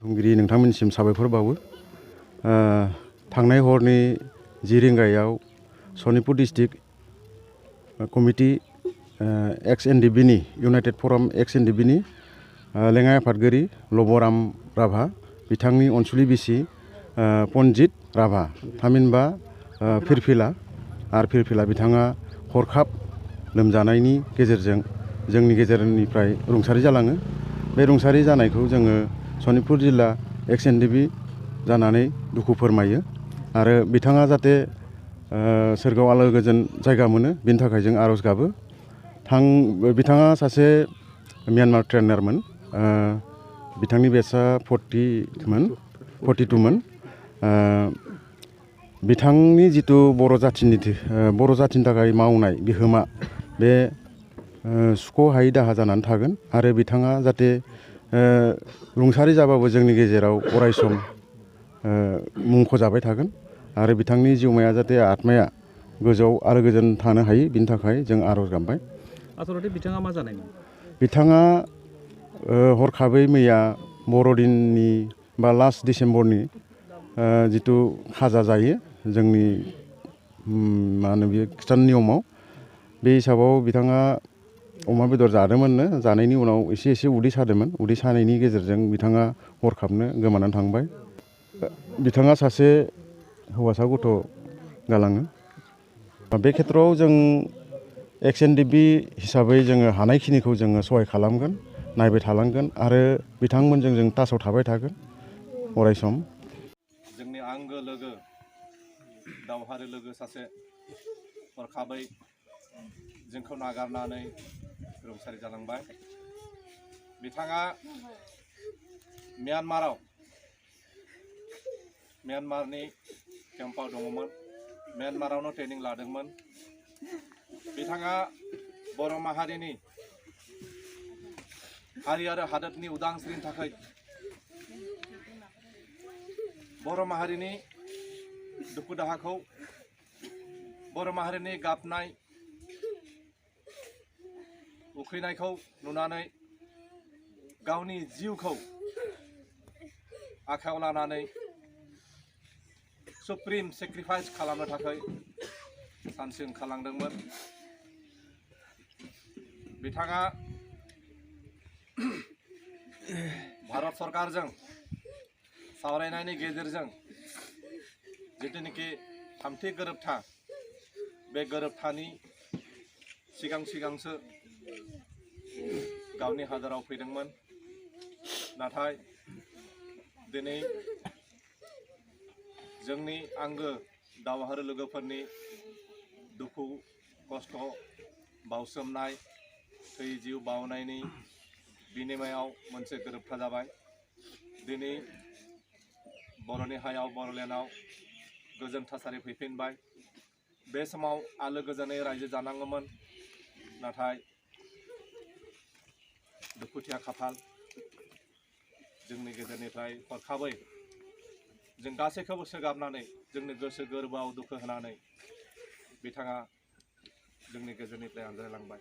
खुंगिरि नोंथांमोननिसिम साबायखर बावो। थांनाय हरनि 10 रिंगायाव सनितपुर डिस्ट्रिक्ट कमिटि एक्स-एनडिपिनि इउनाइटेड फराम एक्स-एनडिपिनि लेङाइ आफादगिरि लबराम राभा, बिथांनि अनसुलि बिसि पन्जित राभा, थामहिनबा फिरफिला बिथाङा हरखाब लोमजानायनि गेजेरजों जोंनि गेजेरनिफ्राय रुंसारि जालाङो। बे रुंसारि जानायखौ जोङो सनितपुर जिल्ला एक्स-एनडिपि जानानै दुखु फोरमायो आरो बिथाङा जाहाथे सोरगोआव आलो गोजोन जायगा मोनो बेनि थाखाय जों आर'ज गाबो। बिथाङा सासे म्यानमार ट्रेनारमोन। बिथांनि बेसआ 42 मोन। बिथांनि जिथु बर' जाथिनि थाखाय मावनाय बिहोमा बे सुख'हायै दाहा जानानै थागोन आरो बिथाङा जाहाथे रुंसारि जाबाबो जोंनि गेजेराव अरायसम मुंख'जाबाय थागोन आरो बिथांनि जिउमाया जाहाथे आत्माया गोजौआव आलो गोजोन थानो हायो बिनि थाखाय जों आर'ज गाबबाय। आसलथे बिथाङा मा जानायमोन? बिथाङा हरखाबै मैया बर'दिननि बा लास्ट डिसेम्बरनि जिथु खाजा जायो जोंनि मा होनो बेयो खृष्टान नियमाव, बे हिसाबाव बिथाङा अमा बेदर जादोंमोननो। जानायनि उनाव एसे उदै सादोंमोन। उदै सानायनि गेजेरजों बिथाङा हरखाबनो गोमानानै थांबाय। बिथाङा सासे हौवासा गथ' गालाङो। बे खेत्रआव जों एक्स-एनडिपि हिसाबै जोङो हानायखिनिखौ जोङो सहाय खालामगोन, नायबाय थालांगोन आरो बिथांमोनजों जों टाचआव थाबाय थागोन अरायसम। जोंनि आंगो लोगो, दावहारु लोगो सासे हरखाबै जोंखौ नागारनानै रुंसारि जालांबाय। बिथाङा म्यानमारनि केम्पआव दङमोन, म्यानमारावनो ट्रेनिं लादोंमोन। बिथाङा बर' माहारिनि हारि आरो हादोरनि उदांस्रिनि थाखाय, बर' माहारिनि दुखु दाहाखौ, बर' माहारिनि गाबनाय उखैनायखौ नुनानै गावनि जिउखौ आखायाव लानानै सुप्रिम सेक्रिफाइस खालामनो थाखाय सानसे ओंखारलांदोंमोन। बिथाङा भारत सरकारजों सावरायनायनि गेजेरजों जिथुनिखि थामथि गोरोबथा, बे गोरोबथानि सिगांसो गावनि हादोराव फैदोंमोन। नाथाय दिनै जोंनि आंगो दावहारु लोगोफोरनि दुखु खस्थ' बावसोमनाय, थै जिउ बावनायनि बिनिमयाव मोनसे गोरोबथा जाबाय। दिनै बर'नि हायाव, बर'लेण्डआव गोजोन थासारि फैफिनबाय। बे समाव आलो गोजोनै रायजो जानाङोमोन, नाथाय दुखुथिया खाफाल, जोंनि गेजेरनिफ्राय हरखाबै जों गासैखौबो सोगाबनानै जोंनि गोसो गोरबोआव दुखु होनानै बिथाङा जोंनि गेजेरनिफ्राय आनज्रायलांबाय।